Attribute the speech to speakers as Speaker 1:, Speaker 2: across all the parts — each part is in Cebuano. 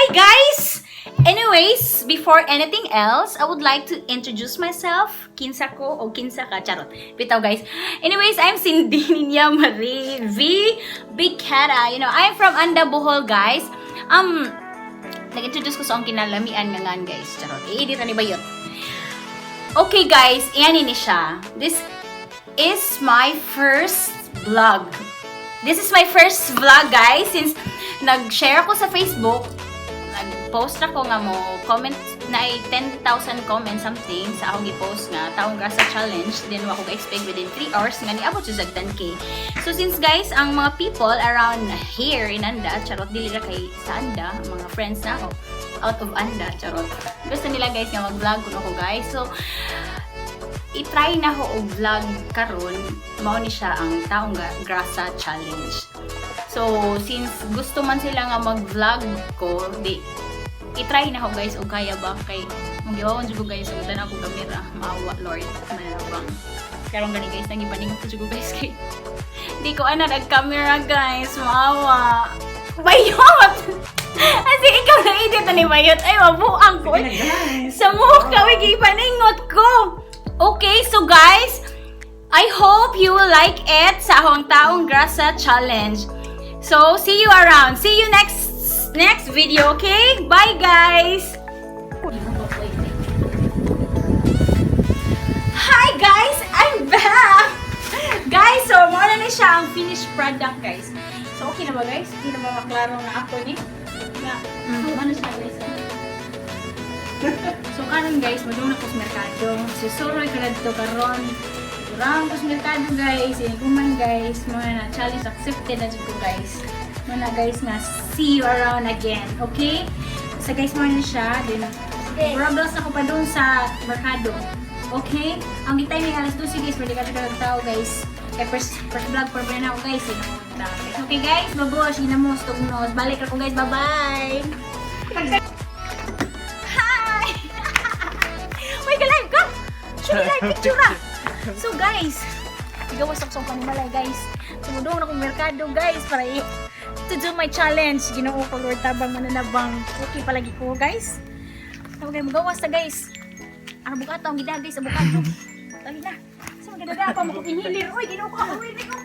Speaker 1: Guys! Anyways, before anything else, I would like to introduce myself. Kinsa ko o kinsa ka. Charot. Bitaw, guys. Anyways, I'm Cindy Ninya Marie V. Bicata. I'm from Anda, Bohol, guys. Nag-introduce ko sa akong kinalamian nga ngan, guys. Charot. I-edit na ni Bayot. Okay, guys. Iyan ni siya. This is my first vlog. This is my first vlog, guys. Since nag-share ako sa Facebook, nag-post ako nga mo comment na ay 10,000 comments something sa akong i-post nga taong grasa challenge, then wa ko ga-expect within 3 hours nga niabot siya sa 10K. So since, guys, ang mga people around here in Anda, charot, dili ra kay sa Anda, ang mga friends na ako out of Anda, charot. Gusto nila, guys, nga mag-vlog kuno ko, guys. So i-try na ko og vlog karon, mao ni siya ang taong grasa challenge. So since gusto man sila nga mag-vlog ko, di i-try na ko, guys, og kaya ba kay magiwawan jud ko, guys, og tanan ko kamera. Maawa Lord, manalabang. Karon gani, guys, nangipaningot ko jud ko, guys, kay di ko ana nag-camera, guys, maawa. Bayot! Asi ikaw na edit na ni Bayot. Ay, mabuang ko. Sa mukha, wigi paningot ko. Okay, so guys, I hope you will like it sa akong taong grasa challenge. So, see you around. See you next next video, okay? Bye, guys! Hi, guys! I'm back! Guys, so mao na ni siya ang finished product, guys. So, okay na ba, guys? Okay na ba maklaro nga ako ni? Nga, ano siya, guys? So, karon, guys, madung na ko sa merkado. So, suroy ko na dito karon. Durang ko sa merkado, guys. Inikuman, guys. Mga na challenge accepted na jud ko, guys. Mga na, guys, na see you around again. Okay? So, guys, mao na siya. Then, Robles ako pa doon sa merkado. Okay? Ang timing alas 12, guys. Pwede ka siya tao, guys. Kaya first vlog pa na ako, guys. Eh. Okay, guys, babush, ginamos, tugnos. Balik ako, guys. Bye-bye! Hi! Uy, live ka! Shoot live picture ah! So guys, igawas ako sa panimalay, guys. Sumudong na akong merkado, guys, para to do my challenge. Ginoo ko Lord, tabang mananabang. Okay palagi ko, guys. Tawag kayo magawas ta, guys. Ang abogado ang gida, guys, abogado. Dali na. Sa maganda pa mo inhilir. Uy, Ginoo ko. Uy, ko.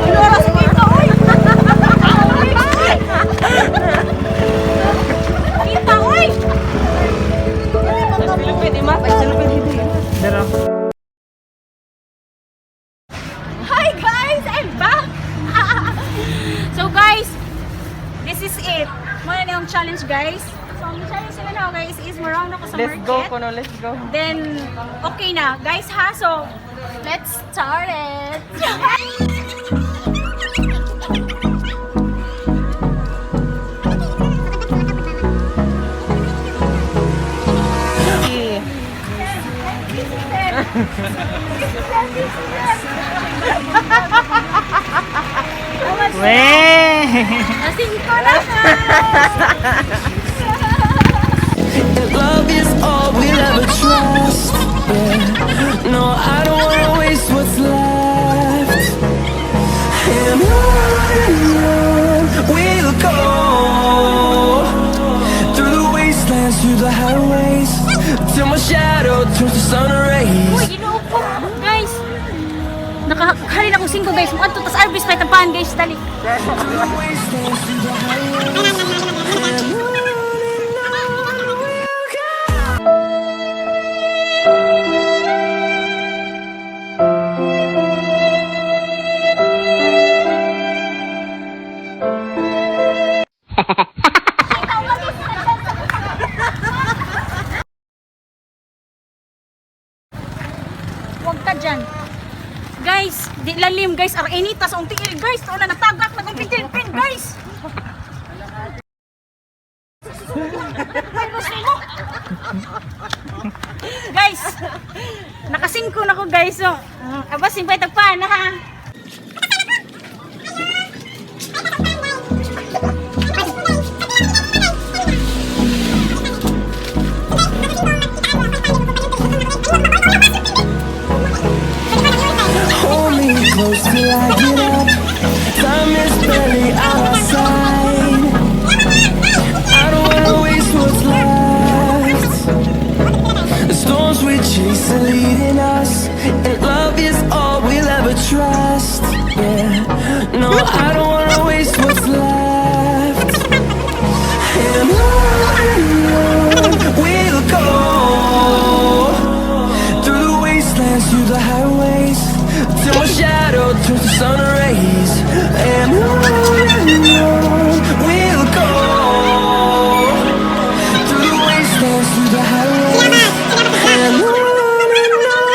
Speaker 1: Ano oras kita, oy? Kita, oy!
Speaker 2: Silupit, ima. Silupit dito.
Speaker 1: Hi guys! I'm back! So guys, this is it. Muna na yung challenge, guys. So ang challenge nila na guys is maroon ako sa
Speaker 2: Let's
Speaker 1: market.
Speaker 2: go, Kono. Let's go.
Speaker 1: Then, okay na. Guys ha, so let's start it!
Speaker 2: Okay. Weh!
Speaker 1: Asing ko na ka!
Speaker 3: And love is all we'll ever trust. Yeah. No, I don't wanna waste what's left. And on we'll go through the wastelands, through the highways, till my shadow turns to sun rays.
Speaker 1: Uy, Ginoo ko! Guys! Nakahalin akong 5, guys. Muadto tas Arbis pa tampahan, guys. Dali.
Speaker 3: Through the wastelands, through the highways, and on we'll go.
Speaker 1: guys. Ang inita sa akong tiil, guys. Tuon na natagak na kong pin guys. Ay, gusto mo. Guys, nakasingko na ko, guys. So, abas, singko tagpaan na ha.
Speaker 3: Hold me close till I get up. Time is barely on our side. I don't wanna waste what's left. The storms we chase are leading us, and love is all we'll ever trust. Yeah, no, I don't wanna waste what's left. And on we'll go through the wastelands, through the highways, till my shadow turns to sun rays. And on we'll go through the wastelands, through the highways, and on we'll go.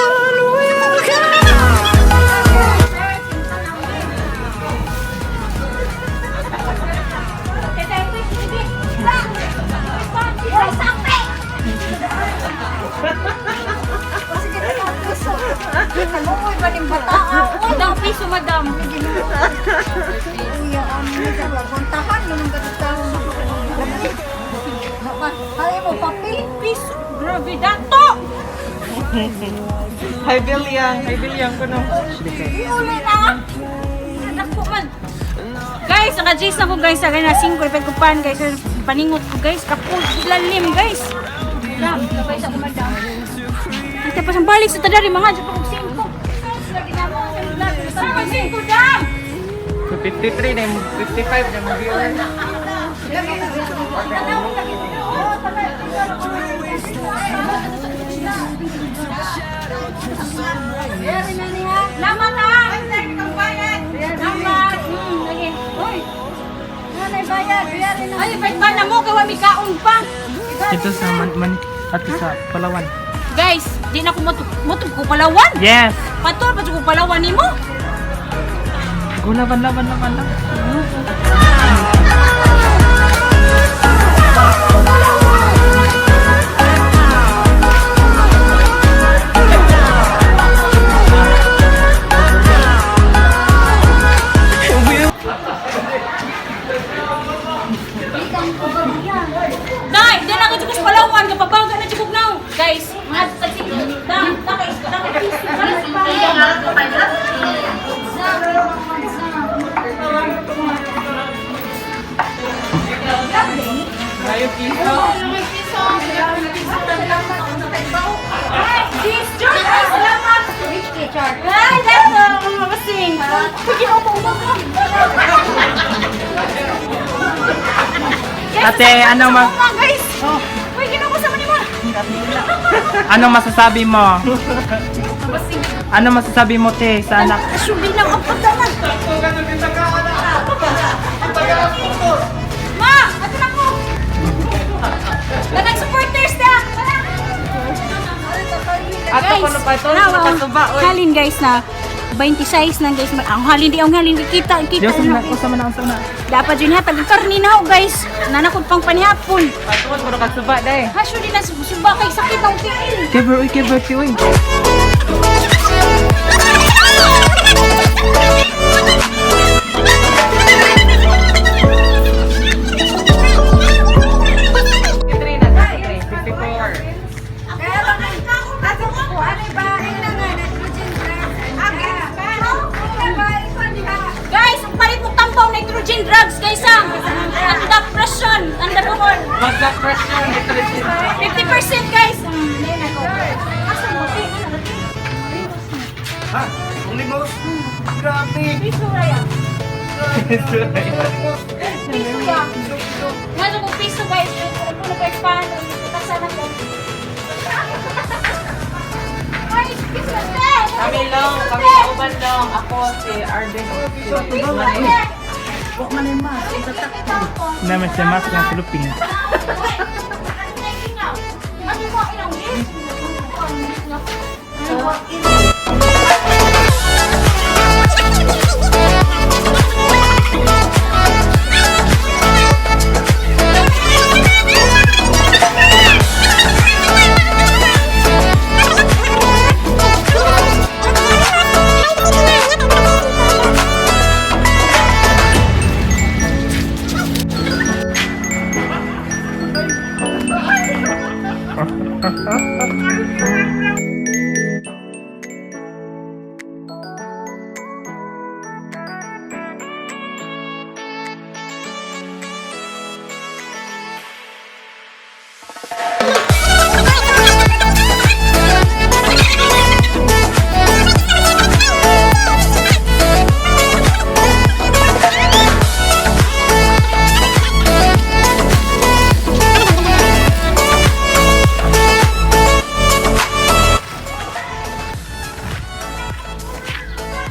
Speaker 1: Madam, piso, madam.
Speaker 4: Kuya, ang guntahan naman ganito. Ay mo papel.
Speaker 1: Piso. Grabe, dato.
Speaker 2: Hi, Bilyang. Hi, Bilyang ko no.
Speaker 1: Uli na. Dako man. Guys, naka-gis na ko guys. Sa na 5 ipag kupan guys. Paningot ko guys. Kapul, lalim guys. Madam, sabay sa madam. Ay, tapos ang balik sa tadari mga dyan pa kong 5. 5, dam!
Speaker 2: So, 53 na yung 55 na yung viewer.
Speaker 1: Lamat ha! Lamat! Lagi. Uy! Ay, bait ba na mo? Gawa mi kaon pa!
Speaker 2: Ito sa man, man at sa Palawan.
Speaker 1: Guys, di na ko mutug ko Palawan.
Speaker 2: Yes!
Speaker 1: Patol pa ko Palawan nimo.
Speaker 2: Go laban, laban, laban, laban.
Speaker 3: And we'll
Speaker 1: Dai, di na ko sa Palawan kapabaga na jud now. Guys, mga tag dam, takay, takay.
Speaker 2: Tayo piso.
Speaker 1: Ay, this joy, ay, salamat. Ay, dato, mga basing. Pwede ako umang.
Speaker 2: Ate, ano ma
Speaker 1: Guys, pwede na ko sa manima.
Speaker 2: ano masasabi mo? Ano masasabi mo, te, sa anak?
Speaker 1: Asubin lang ang pagdaman. Ma! Ato na ko! Dagang supporters na!
Speaker 2: Ato ko na pa ito, nakatuba, oy.
Speaker 1: Halin guys na 26 na guys. Ang halin di ang halin kita kita
Speaker 2: Diyos
Speaker 1: na.
Speaker 2: na, usa man ang usa na.
Speaker 1: Dapat yun ha tag karni na ho guys. Nanakot pang panihapon.
Speaker 2: Ato ko na kasuba dai.
Speaker 1: Hasyo din na suba kay sakit ang tiil.
Speaker 2: Keber, uy, keber, ti, uy.
Speaker 4: Kaya lang ato ko ano ba ina nga nitrogen drugs.
Speaker 1: Guys, ang palit mong tampaw nitrogen drugs guys ah. Ang depression, ang dabuhon.
Speaker 2: Magka-pressure, nitrogen.
Speaker 1: 50% guys. Asa mo?
Speaker 5: Ha? Ang limos? Grabe!
Speaker 1: Piso raya.
Speaker 5: Grabe!
Speaker 1: Piso ya. Nga kung piso guys, kung ano pa paano, kasana ko. Ay, piso na.
Speaker 2: Kami lang, kami uban lang. Ako si Arden.
Speaker 1: Piso na.
Speaker 2: Naman siya mas na sulupin.
Speaker 1: Ano mo ilang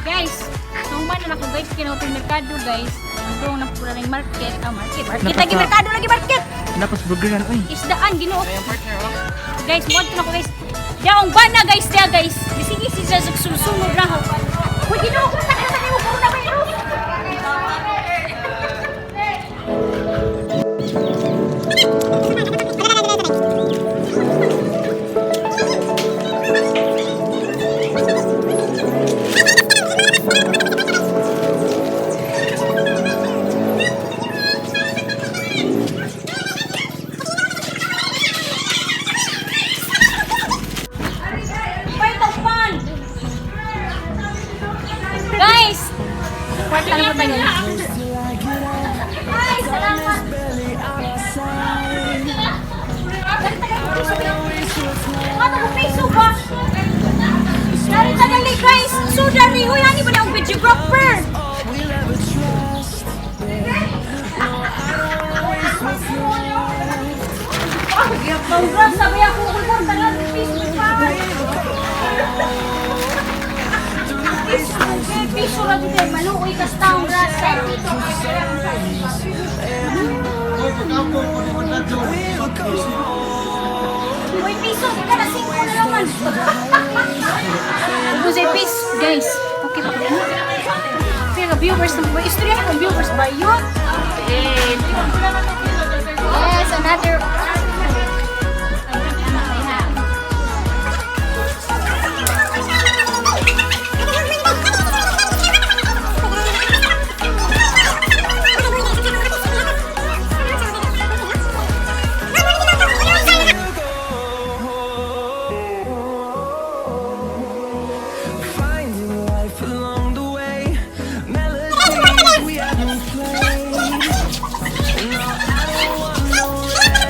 Speaker 1: Guys, tuman na ako guys, kinautong merkado guys. Ito na pura ng market, ah market. Market lagi merkado lagi market.
Speaker 2: Tapos burgeran, uy.
Speaker 1: Isdaan Ginoo. Guys, mo na ko guys. Daong bana guys, dia guys. Sige si sa susunod na ako. Uy, Ginoo ko sa nimo coronavirus. Wait, pan. Guys, kwarta na ba tayo? Ay, salamat. Ano piso ba? Dari tagali guys. So dari huy ani ba na ang videographer? Congrats sabi ako kung tagal piso pa. Piso, piso ra jud kay maluoy kas taong rasa. Uy, piso, di ka na singko na naman. Ubus ay piso, guys. Okay pa kayo. Pero viewers na ba? Istorya ko viewers ba yun? Yes, another.
Speaker 3: Finding life along the way, melodies we haven't played. No, I don't want no rest.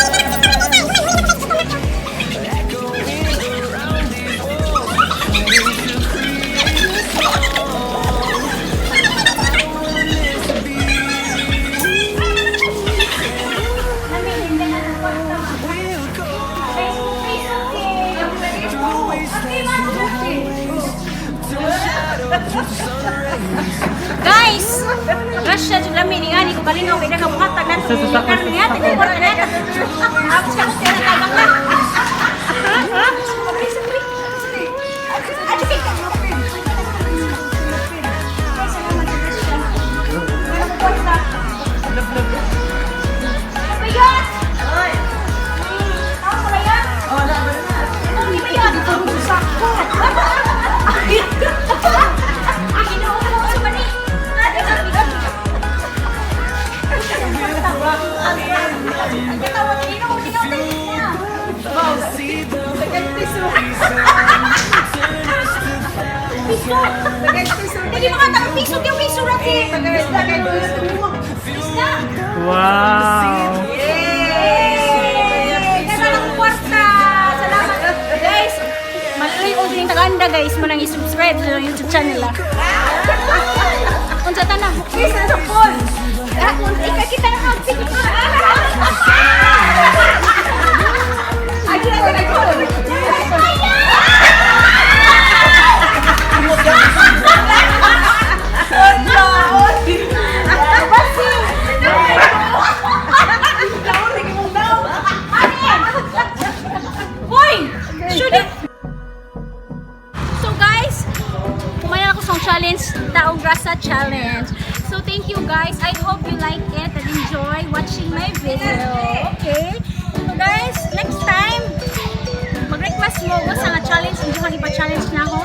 Speaker 3: Echoing around these walls, trying to create a song. I don't wanna miss a beat. We'll go through the wastelands, through the highways, till my shadow turns to sun rays.
Speaker 1: Guys, Russia jud lami ni ani ko kalinaw kay nakabuhatag nato. Karon niya tag kwarta na. Ako sa tira tabang na.
Speaker 3: See the
Speaker 1: Hindi mo ka piso, kaya piso rati. Isda.
Speaker 2: Wow!
Speaker 1: Yay! Kaya ng kwarta. Salamat. Guys, maluloy og din taganda guys mo nang i-subscribe sa YouTube channel ah. Unsa ta na? Isa sa phone. Ika kita na kag sige. Ay, kita na ko. Hoy! Shoot it! So guys, kumain ako sa akong challenge, taong grasa challenge. So thank you, guys. I hope you like it and enjoy watching my video. Okay? So guys, next time mag-request mo kung sa nga challenge, hindi ko ipa-challenge na ako.